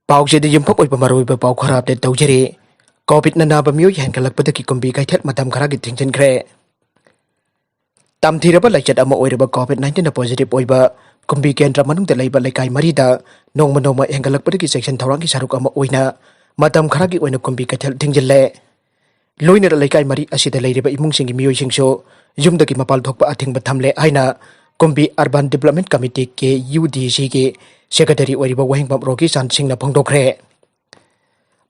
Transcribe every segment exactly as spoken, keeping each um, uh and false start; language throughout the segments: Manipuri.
ꯄꯥꯎꯁꯤꯗ ꯌꯨꯝꯐꯝ ꯑꯣꯏꯕ ꯃꯔꯨꯑꯣꯏꯕ ꯄꯥꯎ ꯈꯔ ꯑꯞꯗꯦꯠ ꯇꯧꯖꯔꯤ꯫ ꯀꯣꯚꯤꯗꯅ ꯅꯥꯕ ꯃꯤꯑꯣꯏ ꯍꯦꯟꯒꯠꯂꯛꯄꯗꯒꯤ ꯀꯨꯝꯕꯤ ꯀꯩꯊꯦꯜ ꯃꯇꯝ ꯈꯔꯒꯤ ꯊꯤꯡꯖꯤꯟꯈ꯭ꯔꯦ꯫ ꯇꯝꯊꯤꯔꯕ ꯂꯥꯏꯆꯠ ꯑꯃ ꯑꯣꯏꯔꯤꯕ ꯀꯣꯚꯤꯗ ꯅꯥꯏꯟꯇꯤꯟꯗ ꯄꯣꯖꯤꯇꯤꯚ ꯑꯣꯏꯕ ꯀꯨꯝꯕꯤ ꯀꯦꯟꯗ꯭ꯔ ꯃꯅꯨꯡꯗ ꯂꯩꯕ ꯂꯩꯀꯥꯏ ꯃꯔꯤꯗ ꯅꯣꯡꯃ ꯅꯣꯡꯃ ꯍꯦꯟꯒꯠꯂꯛꯄꯗꯒꯤ ꯆꯦꯛꯁꯤꯟ ꯊꯧꯔꯥꯡꯒꯤ ꯁꯔꯨꯛ ꯑꯃ ꯑꯣꯏꯅ ꯃꯇꯝ ꯈꯔꯒꯤ ꯑꯣꯏꯅ ꯀꯨꯝꯕꯤ ꯀꯩꯊꯦꯜ ꯊꯤꯡꯖꯤꯜꯂꯦ꯫ ꯂꯣꯏꯅꯅ ꯂꯩꯀꯥꯏ ꯃꯔꯤ ꯑꯁꯤꯗ ꯂꯩꯔꯤꯕ ꯏꯃꯨꯡꯁꯤꯡꯒꯤ ꯃꯤꯑꯣꯏꯁꯤꯡꯁꯨ ꯌꯨꯝꯗꯒꯤ ꯃꯄꯥꯟ ꯊꯣꯛꯄ ꯑꯊꯤꯡꯕ ꯊꯝꯂꯦ ꯍꯥꯏꯅ ꯀꯨꯝꯕꯤ Urban Development Committee, ꯀꯦ ꯌꯨ ꯗꯤ ꯁꯤꯒꯤ ꯁꯦꯀ꯭ꯔꯦꯇꯔꯤ ꯑꯣꯏꯔꯤꯕ ꯋꯥꯍꯦꯡꯕꯝ ꯔꯣꯀꯤ ꯆꯥꯟ ꯁꯤꯡꯅ ꯐꯣꯡꯗꯣꯛꯈ꯭ꯔꯦ꯫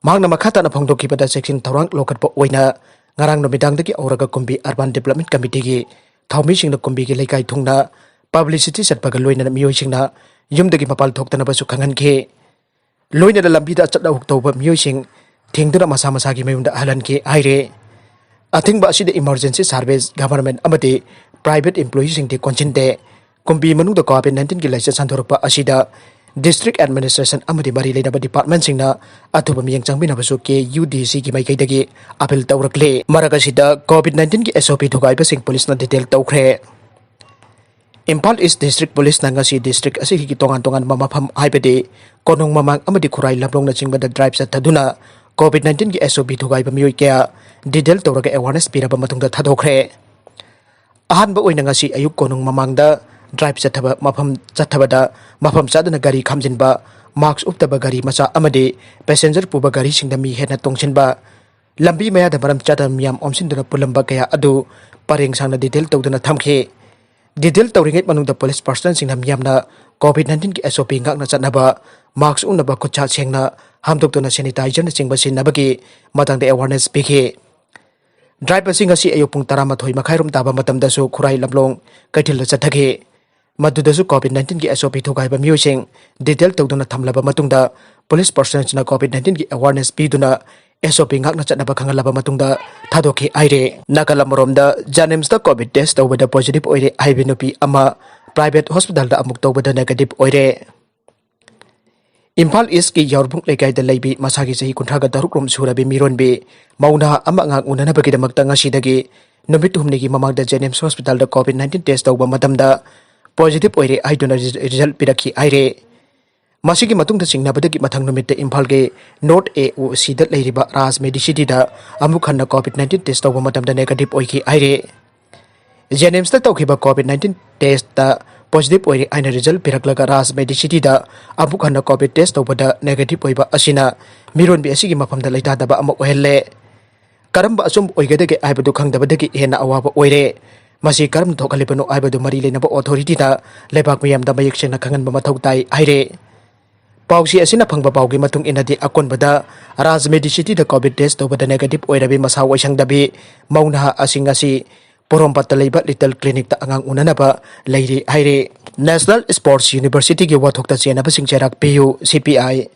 ꯃꯍꯥꯛꯅ ꯃꯈꯥ ꯇꯥꯅ ꯐꯣꯡꯗꯣꯛꯈꯤꯕꯗ, ꯆꯦꯛꯁꯤꯟ ꯊꯧꯔꯥꯡ ꯂꯧꯈꯠꯄ ꯑꯣꯏꯅ ꯉꯔꯥꯡ ꯅꯨꯃꯤꯗꯥꯡꯗꯒꯤ ꯍꯧꯔꯒ ꯀꯨꯝꯕꯤ Urban Development Committeeꯒꯤ ꯊꯧꯃꯤꯁꯤꯡꯅ ꯀꯨꯝꯕꯤꯒꯤ ꯂꯩꯀꯥꯏ ꯊꯨꯡꯅ ꯄꯕ꯭ꯂꯤꯁꯤꯇꯤ ꯆꯠꯄꯒ ꯂꯣꯏꯅꯅ ꯃꯤꯑꯣꯏꯁꯤꯡꯅ ꯌꯨꯝꯗꯒꯤ ꯃꯄꯥꯟ ꯊꯣꯛꯇꯅꯕꯁꯨ ꯈꯪꯍꯟꯈꯤ꯫ ꯂꯣꯏꯅꯅ ꯂꯝꯕꯤꯗ ꯑꯆꯠ ꯑꯋꯣꯛ ꯇꯧꯕ ꯃꯤꯑꯣꯏꯁꯤꯡ ꯊꯦꯡꯗꯨꯅ ꯃꯁꯥ ꯃꯁꯥꯒꯤ ꯃꯌꯨꯝꯗ ꯍꯜꯍꯟꯈꯤ ꯍꯥꯏꯔꯦ꯫ ꯑꯊꯤꯡꯕ ꯑꯁꯤꯗ emergency service, government ꯑꯃꯗꯤ private employeeꯁꯤꯡꯗꯤ ꯀꯣꯟꯁꯤꯟꯗꯦ꯫ ꯀꯨꯝꯕꯤ ꯃꯅꯨꯡꯗ ꯀꯣꯚꯤꯗ ꯅꯥꯏꯟꯇꯤꯟꯒꯤ ꯂꯥꯏꯆꯠ ꯁꯟꯗꯣꯔꯛꯄ ꯑꯁꯤꯗ district administration ꯑꯃꯗꯤ ꯃꯔꯤ ꯂꯩꯅꯕ departmentꯁꯤꯡꯅ ꯑꯊꯨꯕ ꯃꯤꯠꯌꯦꯡ ꯆꯪꯕꯤꯅꯕꯁꯨ ꯀꯦ ꯌꯨ ꯗꯤ ꯁꯤꯒꯤ ꯃꯥꯏꯀꯩꯗꯒꯤ ꯑꯄꯤꯜ ꯇꯧꯔꯛꯂꯤ꯫ ꯃꯔꯛ ꯑꯁꯤꯗ ꯀꯣꯚꯤꯗ ꯅꯥꯏꯟꯇꯤꯟꯒꯤ ꯑꯦꯁ ꯑꯣ ꯄꯤ ꯊꯨꯒꯥꯏꯕꯁꯤꯡ ꯄꯨꯂꯤꯁꯅ detail ꯇꯧꯈ꯭ꯔꯦ꯫ ꯏꯝꯐꯥꯜ ꯏꯁ ꯗꯤꯁꯇ꯭ꯔꯤꯛ ꯄꯨꯂꯤꯁꯅ ꯉꯁꯤ ꯗꯤꯁꯇ꯭ꯔꯤꯛ ꯑꯁꯤꯒꯤ ꯇꯣꯉꯥꯟ ꯇꯣꯉꯥꯟꯕ ꯃꯐꯝ, ꯍꯥꯏꯕꯗꯤ ꯀꯣꯅꯨꯡ ꯃꯃꯥꯡ ꯑꯃꯗꯤ ꯈꯨꯔꯥꯏ ꯂꯝꯂꯣꯡꯅꯆꯤꯡꯕꯗ drive ꯆꯠꯊꯗꯨꯅ ꯀꯣꯚꯤꯗ ꯅꯥꯏꯟꯇꯤꯟꯒꯤ ꯑꯦꯁ ꯑꯣ ꯄꯤ ꯊꯨꯒꯥꯏꯕ ꯃꯤꯑꯣꯏ ꯀꯌꯥ detail ꯇꯧꯔꯒ awareness ꯄꯤꯔꯕ ꯃꯇꯨꯡꯗ ꯊꯥꯗꯣꯛꯈ꯭ꯔꯦ꯫ ꯑꯍꯥꯟꯕ ꯑꯣꯏꯅ ꯉꯁꯤ ꯑꯌꯨꯛ ꯀꯣꯅꯨꯡ ꯃꯃꯥꯡꯗ drive ꯆꯠꯊꯕ ꯃꯐꯝ, ꯆꯠꯊꯕꯗ ꯃꯐꯝ ꯆꯥꯗꯅ ꯒꯥꯔꯤ ꯈꯥꯝꯖꯤꯟꯕ, mask ꯎꯞꯇꯕ ꯒꯥꯔꯤ ꯃꯆꯥ ꯑꯃꯗꯤ passenger ꯄꯨꯕ ꯒꯥꯔꯤꯁꯤꯡꯗ ꯃꯤ ꯍꯦꯟꯅ ꯇꯣꯡꯁꯤꯟꯕ, ꯂꯝꯕꯤ ꯃꯌꯥꯗ ꯃꯔꯝ ꯆꯥꯗꯅ ꯃꯤꯌꯥꯝ ꯑꯣꯝꯁꯤꯟꯗꯨꯅ ꯄꯨꯜꯂꯝꯕ ꯀꯌꯥ ꯑꯗꯨ ꯄꯔꯦꯡ ꯁꯥꯡꯅ detail ꯇꯧꯗꯨꯅ ꯊꯝꯈꯤ꯫ Detail ꯇꯧꯔꯤꯉꯩ ꯃꯅꯨꯡꯗ ꯄꯨꯂꯤꯁ personnelꯁꯤꯡꯅ ꯃꯤꯌꯥꯝꯅ ꯀꯣꯚꯤꯗ ꯅꯥꯏꯟꯇꯤꯟꯒꯤ ꯑꯦꯁ ꯑꯣ ꯄꯤ ꯉꯥꯛꯅ ꯆꯠꯅꯕ, mask ꯎꯞꯅꯕ, ꯈꯨꯠꯁꯥ ꯁꯦꯡꯅ ꯍꯥꯝꯗꯣꯛꯇꯨꯅ sanitizerꯅꯆꯤꯡꯕ ꯁꯤꯖꯤꯟꯅꯕꯒꯤ ꯃꯇꯥꯡꯗ awareness ꯄꯤꯈꯤ꯫ Drive ꯑꯁꯤ ꯉꯁꯤ ꯑꯌꯨꯛ ꯄꯨꯡ ꯇꯔꯥꯃꯥꯊꯣꯏ ꯃꯈꯥꯏꯔꯣꯝ ꯇꯥꯕ ꯃꯇꯝꯗꯁꯨ ꯈꯨꯔꯥꯏ ꯂꯝꯂꯣꯡ ꯀꯩꯊꯦꯜꯗ ꯆꯠꯊꯈꯤ꯫ ꯃꯗꯨꯗꯁꯨ ꯀꯣꯚꯤꯗ ꯅꯥꯏꯟꯇꯤꯟꯒꯤ ꯑꯦꯁ ꯑꯣ ꯄꯤ ꯊꯨꯒꯥꯏꯕ ꯃꯤꯑꯣꯏꯁꯤꯡ detail ꯇꯧꯗꯨꯅ ꯊꯝꯂꯕ ꯃꯇꯨꯡꯗ, ꯄꯨꯂꯤꯁ personnelꯁꯤꯡꯅ ꯀꯣꯚꯤꯗ ꯅꯥꯏꯟꯇꯤꯟꯒꯤ awareness ꯄꯤꯗꯨꯅ ꯑꯦꯁ ꯑꯣ ꯄꯤ ꯉꯥꯛꯅ ꯆꯠꯅꯕ ꯈꯪꯍꯜꯂꯕ ꯃꯇꯨꯡꯗ ꯊꯥꯗꯣꯛꯈꯤ ꯍꯥꯏꯔꯦ꯫ ꯅꯥꯀꯜ ꯑꯃꯔꯣꯝꯗ, JNIMSꯇ ꯀꯣꯚꯤꯗ test ꯇꯧꯕꯗ positive ꯑꯣꯏꯔꯦ ꯍꯥꯏꯕ ꯅꯨꯄꯤ ꯑꯃ private hospitalꯗ ꯑꯃꯨꯛ ꯇꯧꯕꯗ negative ꯑꯣꯏꯔꯦ꯫ ꯏꯝꯐꯥꯜ ꯏꯁꯀꯤ ꯌꯥꯎꯔꯕꯨꯡ ꯂꯩꯀꯥꯏꯗ ꯂꯩꯕꯤ ꯃꯁꯥꯒꯤ ꯆꯍꯤ ꯀꯨꯟꯊ꯭ꯔꯥꯒ ꯇꯔꯨꯛ ꯔꯣꯝ ꯁꯨꯔꯕꯤ ꯃꯤꯔꯣꯟꯕꯤ ꯃꯧ ꯅꯍꯥ ꯑꯃ ꯑꯉꯥꯡ ꯎꯅꯅꯕꯒꯤꯗꯃꯛꯇ ꯉꯁꯤꯗꯒꯤ ꯅꯨꯃꯤꯠ ꯍꯨꯝꯅꯤꯒꯤ ꯃꯃꯥꯡꯗ JNIMS hospitalꯗ ꯀꯣꯚꯤꯗ ꯅꯥꯏꯟꯇꯤꯟ test ꯇꯧꯕ ꯃꯇꯝꯗ positive ꯑꯣꯏꯔꯦ ꯍꯥꯏꯗꯨꯅ result ꯄꯤꯔꯛꯈꯤ ꯍꯥꯏꯔꯦ꯫ ꯃꯁꯤꯒꯤ ꯃꯇꯨꯡꯗ ꯆꯤꯡꯅꯕꯗꯒꯤ ꯃꯊꯪ ꯅꯨꯃꯤꯠꯇ ꯏꯝꯐꯥꯜꯒꯤ North A O Cꯗ ꯂꯩꯔꯤꯕ ꯔꯥꯖ ꯃꯦꯗꯤꯁꯤꯇꯤꯗ ꯑꯃꯨꯛ ꯍꯟꯅ COVID nineteen test ꯇꯧꯕ ꯃꯇꯝꯗ negative ꯑꯣꯏꯈꯤ ꯍꯥꯏꯔꯦ꯫ ꯖꯦꯅꯤꯝꯁꯇ ꯇꯧꯈꯤꯕ COVID nineteen testꯇ positive ꯑꯣꯏꯔꯦ ꯍꯥꯏꯅ result ꯄꯤꯔꯛꯂꯒ ꯔꯥꯖ ꯃꯦꯗꯤꯁꯤꯇꯤꯗ ꯑꯃꯨꯛ ꯍꯟꯅ COVID test ꯇꯧꯕꯗ negative ꯑꯣꯏꯕ ꯑꯁꯤꯅ ꯃꯤꯔꯣꯟꯕꯤ ꯑꯁꯤꯒꯤ ꯃꯐꯝꯗ ꯂꯩꯇꯥꯗꯕ ꯑꯃ ꯑꯣꯏꯍꯜꯂꯦ꯫ ꯀꯔꯝꯕ ꯑꯆꯨꯝꯕ ꯑꯣꯏꯒꯗꯒꯦ ꯍꯥꯏꯕꯗꯨ ꯈꯪꯗꯕꯗꯒꯤ ꯍꯦꯟꯅ ꯑꯋꯥꯕ ꯑꯣꯏꯔꯦ꯫ ꯃꯁꯤ ꯀꯔꯝꯅ ꯊꯣꯛꯍꯜꯂꯤꯕꯅꯣ ꯍꯥꯏꯕꯗꯨ ꯃꯔꯤ ꯂꯩꯅꯕ authorityꯗ ꯂꯩꯕꯥꯛ ꯃꯤꯌꯥꯝꯗ ꯃꯌꯦꯛ ꯁꯦꯡꯅ ꯈꯪꯍꯟꯕ ꯃꯊꯧ ꯇꯥꯏ ꯍꯥꯏꯔꯦ꯫ ꯄꯥꯎꯆꯦ ꯑꯁꯤꯅ ꯐꯪꯕ ꯄꯥꯎꯒꯤ ꯃꯇꯨꯡ ꯏꯟꯅꯗꯤ, ꯑꯀꯣꯟꯕꯗ ꯔꯥꯖ ꯃꯦꯗꯤꯁꯤꯇꯤꯗ COVID test ꯇꯧꯕꯗ negative ꯑꯣꯏꯔꯕꯤ ꯃꯁꯥ ꯋꯥꯏꯁꯪꯗꯕꯤ ꯃꯧ ꯅꯍꯥ ꯑꯁꯤꯡ ꯑꯁꯤ ꯄꯣꯔꯣꯝꯄꯥꯠꯇ ꯂꯩꯕ Little Clinicꯇ ꯑꯉꯥꯡ ꯎꯅꯅꯕ ꯂꯩꯔꯤ ꯍꯥꯏꯔꯤ꯫ National Sports Universityꯒꯤ ꯋꯥꯊꯣꯛꯇ ꯆꯦꯟꯅꯕꯁꯤꯡ ꯆꯩꯔꯥꯛ ꯄꯤꯌꯨ, CPI꯫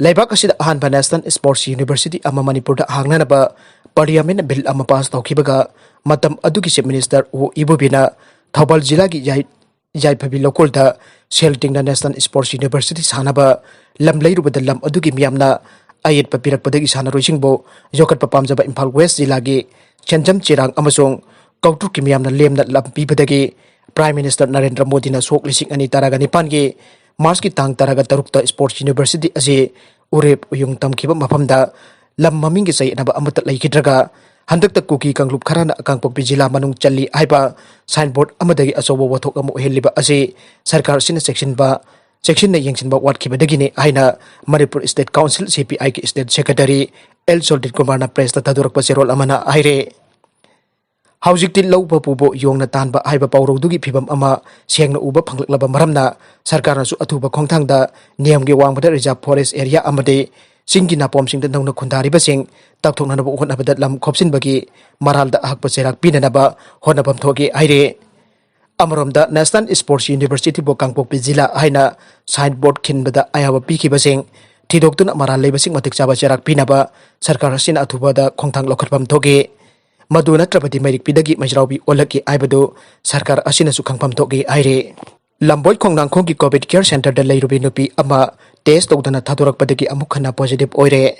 ꯂꯩꯕꯥꯛ ꯑꯁꯤꯗ ꯑꯍꯥꯟꯕ National Sports University ꯑꯃ ꯃꯅꯤꯄꯨꯔꯗ ꯍꯥꯡꯅꯅꯕ Parliament Bill ꯑꯃ pass ꯇꯧꯈꯤꯕꯒ, ꯃꯇꯝ ꯑꯗꯨꯒꯤ Chief Minister ꯑꯣ ꯏꯕꯣꯕꯤꯅ ꯊꯧꯕꯥꯜ ꯖꯤꯂꯥꯒꯤ ꯌꯥꯏ-, ꯌꯥꯏꯐꯕꯤ ꯂꯧꯀꯣꯜꯗ ꯁꯦꯜ ꯇꯤꯡꯅ National Sports University ꯁꯥꯅꯕ ꯂꯝ ꯂꯩꯔꯨꯕꯗ, ꯂꯝ ꯑꯗꯨꯒꯤ ꯃꯤꯌꯥꯝꯅ ꯑꯌꯦꯠꯄ ꯄꯤꯔꯛꯄꯗꯒꯤ ꯁꯥꯟꯅꯔꯣꯏꯁꯤꯡꯕꯨ ꯌꯣꯛꯈꯠꯄ ꯄꯥꯝꯖꯕ ꯏꯝꯐꯥꯜ West ꯖꯤꯂꯥꯒꯤ ꯁꯦꯟꯖꯝ ꯆꯦꯔꯥꯡ ꯑꯃꯁꯨꯡ ꯀꯧꯇ꯭ꯔꯨꯛꯀꯤ ꯃꯤꯌꯥꯝꯅ ꯂꯦꯝꯅ ꯂꯝ ꯄꯤꯕꯗꯒꯤ Prime Minister ꯅꯔꯦꯟꯗ꯭ꯔ ꯃꯣꯗꯤꯅ ꯁꯣꯛ ꯂꯤꯁꯤꯡ ꯑꯅꯤ ꯇꯔꯥꯒ ꯅꯤꯄꯥꯟꯒꯤ Marchꯀꯤ ꯇꯥꯡ ꯇꯔꯥꯒ ꯇꯔꯨꯛꯇ Sports University ꯑꯁꯤ ꯎꯔꯦꯞ ꯎꯌꯨꯡ ꯇꯝꯈꯤꯕ ꯃꯐꯝꯗ ꯂꯝ ꯃꯃꯤꯡꯒꯤ ꯆꯌꯦꯠꯅꯕ ꯑꯃꯠꯇ ꯂꯩꯈꯤꯗ꯭ꯔꯒ, ꯍꯟꯗꯛꯇ ꯀꯨꯀꯤ ꯀꯥꯡꯂꯨꯞ ꯈꯔꯅ ꯀꯥꯡꯄꯣꯛꯄꯤ ꯖꯤꯂꯥ ꯃꯅꯨꯡ ꯆꯜꯂꯤ ꯍꯥꯏꯕ signboard ꯑꯃꯗꯒꯤ ꯑꯆꯧꯕ ꯋꯥꯊꯣꯛ ꯑꯃ ꯑꯣꯏꯍꯜꯂꯤꯕ ꯑꯁꯤ ꯁꯔꯀꯥꯔ ꯑꯁꯤꯅ ꯆꯦꯛꯁꯤꯟꯕ, ꯆꯦꯛꯁꯤꯟꯅ ꯌꯦꯡꯁꯤꯟꯕ ꯋꯥꯠꯈꯤꯕꯗꯒꯤꯅꯤ ꯍꯥꯏꯅ ꯃꯅꯤꯄꯨꯔ State Council, CPIꯒꯤ State Secretary ꯑꯦꯜ ꯁꯣꯜꯗꯤꯠ ꯀꯨꯃꯥꯔꯅ pressꯇ ꯊꯥꯗꯣꯔꯛꯄ ꯆꯦꯔꯣꯜ ꯑꯃꯅ ꯍꯥꯏꯔꯦ꯫ ꯍꯧꯖꯤꯛꯇꯤ ꯂꯧ ꯄꯨꯕꯨ ꯌꯣꯡꯅ ꯇꯥꯟꯕ ꯍꯥꯏꯕ ꯄꯥꯎꯔꯧꯗꯨꯒꯤ ꯐꯤꯕꯝ ꯑꯃ ꯁꯦꯡꯅ ꯎꯕ ꯐꯪꯂꯛꯂꯕ ꯃꯔꯝꯅ, ꯁꯔꯀꯥꯔꯅꯁꯨ ꯑꯊꯨꯕ ꯈꯣꯡꯊꯥꯡꯗ ꯅꯤꯌꯝꯒꯤ ꯋꯥꯡꯃꯗ reserve forest area ꯑꯃꯗꯤ ꯆꯤꯡꯒꯤ ꯅꯥꯄꯣꯝꯁꯤꯡꯗ ꯅꯧꯅ ꯈꯨꯟꯗꯥꯔꯤꯕꯁꯤꯡ ꯇꯥꯛꯊꯣꯛꯅꯅꯕ ꯍꯣꯠꯅꯕꯗ ꯂꯝ ꯈꯣꯞꯆꯤꯟꯕꯒꯤ ꯃꯔꯥꯜꯗ ꯑꯍꯛꯄ ꯆꯩꯔꯥꯛ ꯄꯤꯅꯅꯕ ꯍꯣꯠꯅꯐꯝ ꯊꯣꯛꯏ ꯍꯥꯏꯔꯤ꯫ ꯑꯃꯔꯣꯝꯗ, National Sports Universityꯕꯨ ꯀꯥꯡꯄꯣꯛꯄꯤ ꯖꯤꯂꯥ ꯍꯥꯏꯅ signboard ꯈꯤꯟꯕꯗ ꯑꯌꯥꯕ ꯄꯤꯈꯤꯕꯁꯤꯡ ꯊꯤꯗꯣꯛꯇꯨꯅ ꯃꯔꯥꯜ ꯂꯩꯕꯁꯤꯡ ꯃꯇꯤꯛ ꯆꯥꯕ ꯆꯩꯔꯥꯛ ꯄꯤꯅꯕ ꯁꯔꯀꯥꯔ ꯑꯁꯤꯅ ꯑꯊꯨꯕꯗ ꯈꯣꯡꯊꯥꯡ ꯂꯧꯈꯠꯐꯝ ꯊꯣꯛꯏ꯫ ꯃꯗꯨ ꯅꯠꯇ꯭ꯔꯕꯗꯤ ꯃꯩꯔꯤꯛꯄꯤꯗꯒꯤ ꯃꯩꯖ꯭ꯔꯥꯎꯕꯤ ꯑꯣꯜꯂꯛꯏ ꯍꯥꯏꯕꯗꯨ ꯁꯔꯀꯥꯔ ꯑꯁꯤꯅꯁꯨ ꯈꯪꯐꯝ ꯊꯣꯛꯏ ꯍꯥꯏꯔꯤ꯫ ꯂꯝꯕꯣꯏ ꯈꯣꯡꯅꯥꯡꯈꯣꯡꯒꯤ COVID care centreꯗ ꯂꯩꯔꯨꯕꯤ ꯅꯨꯄꯤ ꯑꯃ test ꯇꯧꯗꯅ ꯊꯥꯗꯣꯔꯛꯄꯗꯒꯤ ꯑꯃꯨꯛ ꯍꯟꯅ positive ꯑꯣꯏꯔꯦ꯫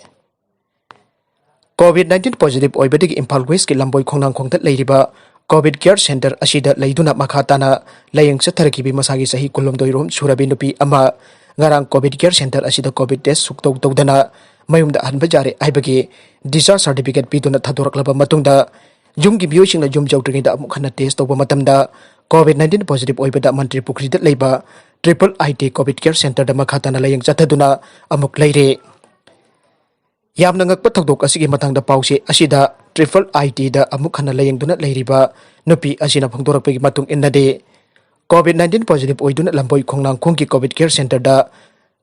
COVID nineteen positive ꯑꯣꯏꯕꯗꯒꯤ ꯏꯝꯐꯥꯜ Westꯀꯤ ꯂꯝꯕꯣꯏ ꯈꯣꯡꯅꯥꯡꯈꯣꯡꯗ ꯂꯩꯔꯤꯕ COVID care centre ꯑꯁꯤꯗ ꯂꯩꯗꯨꯅ ꯃꯈꯥ ꯇꯥꯅ ꯂꯥꯌꯦꯡ ꯆꯠꯊꯔꯛꯈꯤꯕꯤ ꯃꯁꯥꯒꯤ ꯆꯍꯤ ꯀꯨꯟꯍꯨꯝꯗꯣꯏ ꯔꯣꯝ ꯁꯨꯔꯕꯤ ꯅꯨꯄꯤ ꯑꯃ ꯉꯔꯥꯡ COVID care center ꯑꯁꯤꯗ COVID test ꯁꯨꯛꯇꯧ ꯇꯧꯗꯅ ꯃꯌꯨꯝꯗ ꯍꯟꯕ ꯌꯥꯔꯦ ꯍꯥꯏꯕꯒꯤ discharge certificate ꯄꯤꯗꯨꯅ ꯊꯥꯗꯣꯔꯛꯂꯕ ꯃꯇꯨꯡꯗ, ꯌꯨꯝꯒꯤ ꯃꯤꯑꯣꯏꯁꯤꯡꯅ ꯌꯨꯝ ꯌꯧꯗ꯭ꯔꯤꯉꯩꯗ ꯑꯃꯨꯛ ꯍꯟꯅ test ꯇꯧꯕ ꯃꯇꯝꯗ COVID nineteen positive ꯑꯣꯏꯕꯗ ꯃꯟꯇ꯭ꯔꯤ ꯄꯨꯈ꯭ꯔꯤꯗ ꯂꯩꯕ triple I T COVID care centerꯗ ꯃꯈꯥ ꯇꯥꯅ ꯂꯥꯌꯦꯡ ꯆꯠꯊꯗꯨꯅ ꯑꯃꯨꯛ ꯂꯩꯔꯦ꯫ ꯌꯥꯝꯅ ꯉꯛꯄ ꯊꯧꯗꯣꯛ ꯑꯁꯤꯒꯤ ꯃꯇꯥꯡꯗ ꯄꯥꯎꯆꯦ ꯑꯁꯤꯗ triple I Tꯗ ꯑꯃꯨꯛ ꯍꯟꯅ ꯂꯥꯌꯦꯡꯗꯨꯅ ꯂꯩꯔꯤꯕ ꯅꯨꯄꯤ ꯑꯁꯤꯅ ꯐꯣꯡꯗꯣꯔꯛꯄꯒꯤ ꯃꯇꯨꯡ ꯏꯟꯅꯗꯤ, COVID nineteen positive ꯑꯣꯏꯗꯨꯅ ꯂꯝꯕꯣꯏ ꯈꯣꯡꯅꯥꯡꯈꯣꯡꯒꯤ COVID care centerꯗ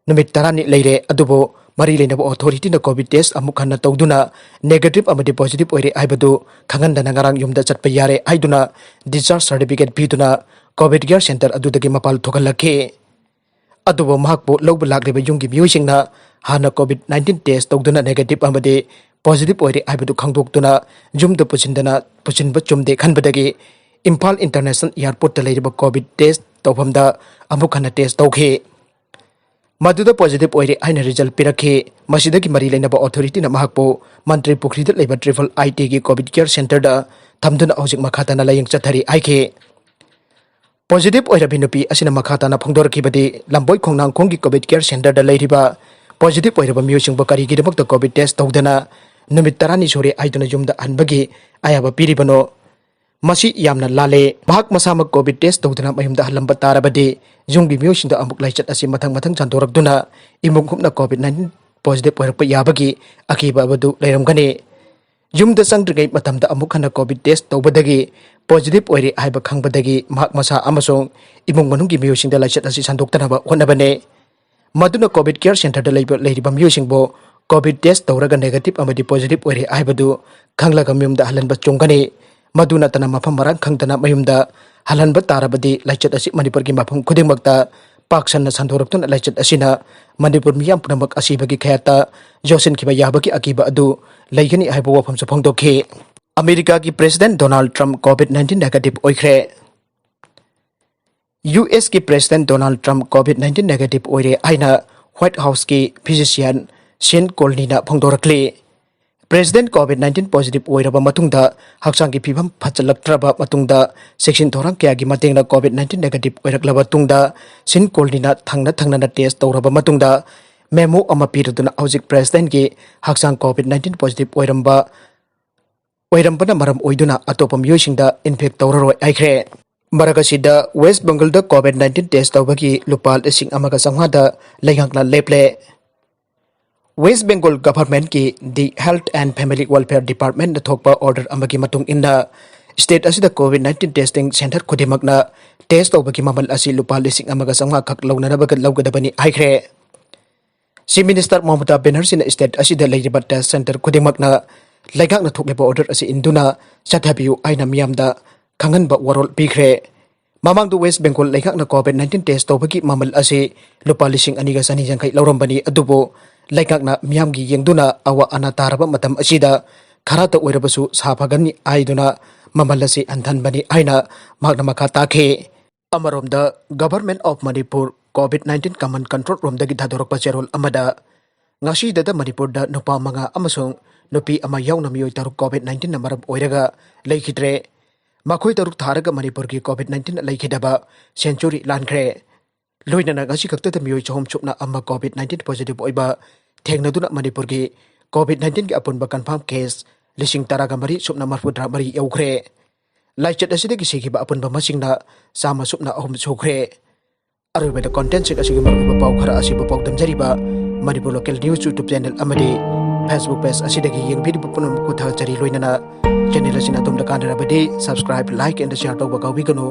ꯅꯨꯃꯤꯠ ꯇꯔꯥꯅꯤ ꯂꯩꯔꯦ, ꯑꯗꯨꯕꯨ ꯃꯔꯤ ꯂꯩꯅꯕ authorityꯅ COVID test ꯑꯃꯨꯛ ꯍꯟꯅ ꯇꯧꯗꯨꯅ negative ꯑꯃꯗꯤ positive ꯑꯣꯏꯔꯦ ꯍꯥꯏꯕꯗꯨ ꯈꯪꯍꯟꯗꯅ ꯉꯔꯥꯡ ꯌꯨꯝꯗ ꯆꯠꯄ ꯌꯥꯔꯦ ꯍꯥꯏꯗꯨꯅ discharge certificate ꯄꯤꯗꯨꯅ COVID care center ꯑꯗꯨꯗꯒꯤ ꯃꯄꯥꯜ ꯊꯣꯛꯍꯜꯂꯛꯈꯤ꯫ ꯑꯗꯨꯕꯨ ꯃꯍꯥꯛꯄꯨ ꯂꯧꯕ ꯂꯥꯛꯂꯤꯕ ꯌꯨꯝꯒꯤ ꯃꯤꯑꯣꯏꯁꯤꯡꯅ ꯍꯥꯟꯅ COVID nineteen test ꯇꯧꯗꯨꯅ negative ꯑꯃꯗꯤ positive ꯑꯣꯏꯔꯦ ꯍꯥꯏꯕꯗꯨ ꯈꯪꯗꯣꯛꯇꯨꯅ ꯌꯨꯝꯗ ꯄꯨꯁꯤꯟꯗꯅ ꯄꯨꯁꯤꯟꯕ ꯆꯨꯝꯗꯦ ꯈꯟꯕꯗꯒꯤ ꯏꯝꯐꯥꯜ International Airportꯇ ꯂꯩꯔꯤꯕ COVID test ꯇꯧꯐꯝꯗ ꯑꯃꯨꯛ ꯍꯟꯅ test ꯇꯧꯈꯤ꯫ ꯃꯗꯨꯗ positive ꯑꯣꯏꯔꯦ ꯍꯥꯏꯅ result ꯄꯤꯔꯛꯈꯤ꯫ ꯃꯁꯤꯗꯒꯤ ꯃꯔꯤ ꯂꯩꯅꯕ authorityꯅ ꯃꯍꯥꯛꯄꯨ ꯃꯟꯇ꯭ꯔꯤ ꯄꯨꯈ꯭ꯔꯤꯗ ꯂꯩꯕ triple I Tꯒꯤ COVID care centerꯗ ꯊꯝꯗꯨꯅ ꯍꯧꯖꯤꯛ ꯃꯈꯥ ꯇꯥꯅ ꯂꯥꯌꯦꯡ ꯆꯠꯊꯔꯤ ꯍꯥꯏꯈꯤ꯫ Positive ꯑꯣꯏꯔꯕꯤ ꯅꯨꯄꯤ ꯑꯁꯤꯅ ꯃꯈꯥ ꯇꯥꯅ ꯐꯣꯡꯗꯣꯔꯛꯈꯤꯕꯗꯤ, ꯂꯝꯕꯣꯏ ꯈꯣꯡꯅꯥꯡꯈꯣꯡꯒꯤ COVID care centerꯗ ꯂꯩꯔꯤꯕ positive ꯑꯣꯏꯔꯕ ꯃꯤꯑꯣꯏꯁꯤꯡꯕꯨ ꯀꯔꯤꯒꯤꯗꯃꯛꯇ COVID test ꯇꯧꯗꯅ ꯅꯨꯃꯤꯠ ꯇꯔꯥꯅꯤ ꯁꯨꯔꯦ ꯍꯥꯏꯗꯨꯅ ꯌꯨꯝꯗ ꯍꯟꯕꯒꯤ ꯑꯌꯥꯕ ꯄꯤꯔꯤꯕꯅꯣ? ꯃꯁꯤ ꯌꯥꯝꯅ ꯂꯥꯜꯂꯦ꯫ ꯃꯍꯥꯛ ꯃꯁꯥꯃꯛ COVID test ꯇꯧꯗꯅ ꯃꯌꯨꯝꯗ ꯍꯜꯂꯝꯕ ꯇꯥꯔꯕꯗꯤ, ꯌꯨꯝꯒꯤ ꯃꯤꯑꯣꯏꯁꯤꯡꯗ ꯑꯃꯨꯛ ꯂꯥꯏꯆꯠ ꯑꯁꯤ ꯃꯊꯪ ꯃꯊꯪ ꯁꯟꯗꯣꯔꯛꯇꯨꯅ ꯏꯃꯨꯡ ꯍꯨꯞꯅ COVID nineteen positive ꯑꯣꯏꯔꯛꯄ ꯌꯥꯕꯒꯤ ꯑꯀꯤꯕ ꯑꯗꯨ ꯂꯩꯔꯝꯒꯅꯤ꯫ ꯌꯨꯝꯗ ꯆꯪꯗ꯭ꯔꯤꯉꯩ ꯃꯇꯝꯗ ꯑꯃꯨꯛ ꯍꯟꯅ COVID test ꯇꯧꯕꯗꯒꯤ positive ꯑꯣꯏꯔꯦ ꯍꯥꯏꯕ ꯈꯪꯕꯗꯒꯤ ꯃꯍꯥꯛ ꯃꯁꯥ ꯑꯃꯁꯨꯡ ꯏꯃꯨꯡ ꯃꯅꯨꯡꯒꯤ ꯃꯤꯑꯣꯏꯁꯤꯡꯗ ꯂꯥꯏꯆꯠ ꯑꯁꯤ ꯁꯟꯗꯣꯛꯇꯅꯕ ꯍꯣꯠꯅꯕꯅꯦ꯫ ꯃꯗꯨꯅ COVID care centerꯗ ꯂꯩꯕ, ꯂꯩꯔꯤꯕ ꯃꯤꯑꯣꯏꯁꯤꯡꯕꯨ COVID test ꯇꯧꯔꯒ negative ꯑꯃꯗꯤ positive ꯑꯣꯏꯔꯦ ꯍꯥꯏꯕꯗꯨ ꯈꯪꯂꯒ ꯃꯌꯨꯝꯗ ꯍꯜꯍꯟꯕ ꯆꯨꯝꯒꯅꯤ꯫ ꯃꯗꯨ ꯅꯠꯇꯅ ꯃꯐꯝ ꯃꯔꯥꯡ ꯈꯪꯗꯅ ꯃꯌꯨꯝꯗ ꯍꯜꯍꯟꯕ ꯇꯥꯔꯕꯗꯤ, ꯂꯥꯏꯆꯠ ꯑꯁꯤ ꯃꯅꯤꯄꯨꯔꯒꯤ ꯃꯐꯝ ꯈꯨꯗꯤꯡꯃꯛꯇ ꯄꯥꯛ ꯁꯟꯅ ꯁꯟꯗꯣꯔꯛꯇꯨꯅ ꯂꯥꯏꯆꯠ ꯑꯁꯤꯅ ꯃꯅꯤꯄꯨꯔ ꯃꯤꯌꯥꯝ ꯄꯨꯝꯅꯃꯛ ꯑꯁꯤꯕꯒꯤ ꯈꯌꯥꯠꯇ ꯌꯧꯁꯤꯟꯈꯤꯕ ꯌꯥꯕꯒꯤ ꯑꯀꯤꯕ ꯑꯗꯨ ꯂꯩꯒꯅꯤ ꯍꯥꯏꯕ ꯋꯥꯐꯝꯁꯨ ꯐꯣꯡꯗꯣꯛꯈꯤ꯫ ꯑꯃꯦꯔꯤꯀꯥꯒꯤ President Donald Trump COVID nineteen negative ꯑꯣꯏꯈ꯭ꯔꯦ꯫ USꯀꯤ President Donald Trump COVID nineteen negative ꯑꯣꯏꯔꯦ ꯍꯥꯏꯅ White Houseꯀꯤ physician Sean Conleyꯅ ꯐꯣꯡꯗꯣꯔꯛꯂꯤ꯫ President COVID nineteen positive ꯑꯣꯏꯔꯕ ꯃꯇꯨꯡꯗ ꯍꯛꯆꯥꯡꯒꯤ ꯐꯤꯕꯝ ꯐꯠꯆꯜꯂꯛꯇ꯭ꯔꯕ ꯃꯇꯨꯡꯗ ꯆꯦꯛꯁꯤꯟ ꯊꯧꯔꯥꯡ ꯀꯌꯥꯒꯤ ꯃꯇꯦꯡꯅ COVID nineteen negative ꯑꯣꯏꯔꯛꯂꯕ ꯃꯇꯨꯡꯗ ꯁꯤꯟ ꯀꯣꯜꯅꯤꯅ ꯊꯪꯅ ꯊꯪꯅꯅ test ꯇꯧꯔꯕ ꯃꯇꯨꯡꯗ memo ꯑꯃ ꯄꯤꯔꯗꯨꯅ ꯍꯧꯖꯤꯛ Presidentꯀꯤ ꯍꯛꯆꯥꯡ COVID nineteen positive ꯑꯣꯏꯔꯝꯕ ꯑꯣꯏꯔꯝꯕꯅ ꯃꯔꯝ ꯑꯣꯏꯗꯨꯅ ꯑꯇꯣꯞꯄ ꯃꯤꯑꯣꯏꯁꯤꯡꯗ infect ꯇꯧꯔꯔꯣꯏ ꯍꯥꯏꯈ꯭ꯔꯦ꯫ ꯃꯔꯛ ꯑꯁꯤꯗ West Bengalꯗ COVID nineteen test ꯇꯧꯕꯒꯤ ꯂꯨꯄꯥ ꯂꯤꯁꯤꯡ ꯑꯃꯒ ꯆꯥꯝꯃꯉꯥꯗ ꯂꯩꯉꯥꯛꯅ ꯂꯦꯞꯂꯦ꯫ West Bengal Governmentꯀꯤ The Health and Family Welfare Departmentꯅ ꯊꯣꯛꯄ order ꯑꯃꯒꯤ ꯃꯇꯨꯡ ꯏꯟꯅ state ꯑꯁꯤꯗ COVID nineteen testing center ꯈꯨꯗꯤꯡꯃꯛꯅ test ꯇꯧꯕꯒꯤ ꯃꯃꯜ ꯑꯁꯤ ꯂꯨꯄꯥ ꯂꯤꯁꯤꯡ ꯑꯃꯒ ꯆꯥꯝꯃꯉꯥ ꯈꯛ ꯂꯧꯅꯅꯕ ꯂꯧꯒꯗꯕꯅꯤ ꯍꯥꯏꯈ꯭ꯔꯦ꯫ Chief Minister ꯃꯃꯇꯥ ꯕꯦꯅꯔꯖꯤꯅ state ꯑꯁꯤꯗ ꯂꯩꯔꯤꯕ test center ꯈꯨꯗꯤꯡꯃꯛꯅ ꯂꯩꯉꯥꯛꯅ ꯊꯣꯛꯂꯤꯕ order ꯑꯁꯤ ꯏꯟꯗꯨꯅ ꯆꯠꯊꯕꯤꯌꯨ ꯍꯥꯏꯅ ꯃꯤꯌꯥꯝꯗ ꯈꯪꯍꯟꯕ ꯋꯥꯔꯣꯜ ꯄꯤꯈ꯭ꯔꯦ꯫ ꯃꯃꯥꯡꯗ West Bengal ꯂꯩꯉꯥꯛꯅ COVID nineteen test ꯇꯧꯕꯒꯤ ꯃꯃꯜ ꯑꯁꯤ ꯂꯨꯄꯥ ꯂꯤꯁꯤꯡ ꯑꯅꯤꯒ ꯆꯅꯤ ꯌꯥꯡꯈꯩ ꯂꯧꯔꯝꯕꯅꯤ, ꯑꯗꯨꯕꯨ ꯂꯩꯉꯥꯛꯅ ꯃꯤꯌꯥꯝꯒꯤ ꯌꯦꯡꯗꯨꯅ ꯑꯋꯥ ꯑꯅꯥ ꯇꯥꯔꯕ ꯃꯇꯝ ꯑꯁꯤꯗ ꯈꯔꯇ ꯑꯣꯏꯔꯕꯁꯨ ꯁꯥꯐꯒꯅꯤ ꯍꯥꯏꯗꯨꯅ ꯃꯃꯜ ꯑꯁꯤ ꯍꯟꯊꯍꯟꯕꯅꯤ ꯍꯥꯏꯅ ꯃꯍꯥꯛꯅ ꯃꯈꯥ ꯇꯥꯈꯤ꯫ ꯑꯃꯔꯣꯝꯗ, Government of Manipur COVID nineteen Command Control Roomꯗꯒꯤ ꯊꯥꯗꯣꯔꯛꯄ ꯆꯦꯔꯣꯜ ꯑꯃꯗ, ꯉꯁꯤꯗ ꯃꯅꯤꯄꯨꯔꯗ ꯅꯨꯄꯥ ꯃꯉꯥ ꯑꯃꯁꯨꯡ ꯅꯨꯄꯤ ꯑꯑꯃ ꯌꯥꯎꯅ ꯃꯤꯑꯣꯏ ꯇꯔꯨꯛ COVID nineteenꯅ ꯃꯔꯝ ꯑꯣꯏꯔꯒ ꯂꯩꯈꯤꯗ꯭ꯔꯦ꯫ ꯃꯈꯣꯏ ꯇꯔꯨꯛ ꯊꯥꯔꯒ ꯃꯅꯤꯄꯨꯔꯒꯤ COVID nineteen ꯂꯩꯈꯤꯗꯕ century ꯂꯥꯟꯈ꯭ꯔꯦ꯫ ꯂꯣꯏꯅꯅ ꯉꯁꯤ ꯈꯛꯇꯗ ꯃꯤꯑꯣꯏ ꯆꯍꯨꯝ ꯁꯨꯞꯅ ꯑꯃ COVID nineteen positive ꯑꯣꯏꯕ ꯊꯦꯡꯅꯗꯨꯅ ꯃꯅꯤꯄꯨꯔꯒꯤ COVID nineteenꯒꯤ ꯑꯄꯨꯟꯕ confirm case ꯂꯤꯁꯤꯡ ꯇꯔꯥꯒ ꯃꯔꯤ ꯁꯨꯞꯅ ꯃꯔꯤꯐꯨꯇꯔꯥ ꯃꯔꯤ ꯌꯧꯈ꯭ꯔꯦ꯫ ꯂꯥꯏꯆꯠ ꯑꯁꯤꯗꯒꯤ ꯁꯤꯈꯤꯕ ꯑꯄꯨꯟꯕ ꯃꯁꯤꯡꯅ ꯆꯥꯝꯃ ꯁꯨꯞꯅ ꯑꯍꯨꯝ ꯁꯨꯈ꯭ꯔꯦ꯫ ꯑꯔꯣꯏꯕꯗ contentꯁꯤꯡ ꯑꯁꯤꯒꯤ ꯃꯔꯨꯑꯣꯏꯕ ꯄꯥꯎ ꯈꯔ ꯑꯁꯤꯕꯨ ꯄꯥꯎꯗꯝꯖꯔꯤꯕ Manipur Local News YouTube channel ꯑꯃꯗꯤ Facebook page ꯑꯁꯤꯗꯒꯤ ꯌꯦꯡꯕꯤꯔꯤꯕ ꯄꯨꯝꯅꯃꯛꯄꯨ ꯊꯥꯒꯠꯆꯔꯤ꯫ ꯂꯣꯏꯅꯅ channel ꯑꯁꯤꯅ ꯑꯗꯣꯝꯗ ꯀꯥꯟꯅꯔꯕꯗꯤ subscribe, like and share ꯇꯧꯕ ꯀꯥꯎꯕꯤꯒꯅꯨ꯫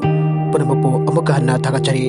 ꯄꯨꯝꯅꯃꯛꯄꯨ ꯑꯃꯨꯛꯀ ꯍꯟꯅ ꯊꯥꯒꯠꯆꯔꯤ꯫